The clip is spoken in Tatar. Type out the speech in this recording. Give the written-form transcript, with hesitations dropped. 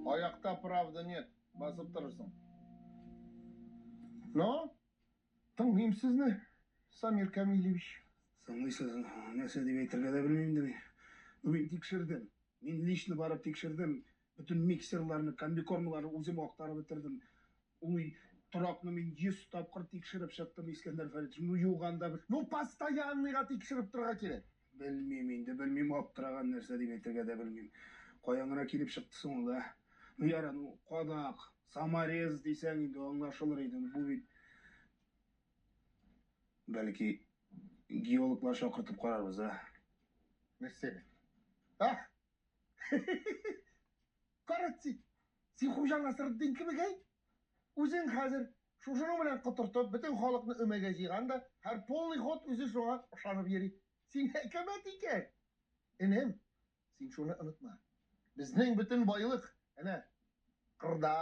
Аякта правда нет, басып торырсың. Но, тыңлыйм сезне, Самир Камилевич. Тыңлыйсыз, нәрсә дип әйтергә дә белмим инде мин. Ну, мин тикшердем. Мин лично барып тикшердем. Бөтен миксерларны, комбикормаларны үзем актарып бетердем. Ул торакны мин 100 тапкыр тикшереп чыктым, Искәндәр Фәритович. Ну, юк анда бер. Ну, постоянныйга тикшереп торырга кирәк. Белмим инде, белмим, аптыраган нәрсә дип әйтергә дә белмим. Каян гына килеп чыкты соң ул, ә? Ну, ярар, ну, кадак, саморез дисәң инде аңлашылыр иде. Бу бит Бәлки, геологлар чакыртып карарбыз, ә? Нәрсәгә? А? Кара син, син Хуҗа Насретдин кебек, әй? Үзең хәзер шушының белән котыртып, бөтен халыкны өмәгә җыйган да, һәр полный ход үзе шуңа ышанып йөри. Син әкәмәт икән. Энем, син шуны онытма. Безнең бөтен байлык, әнә, кырда.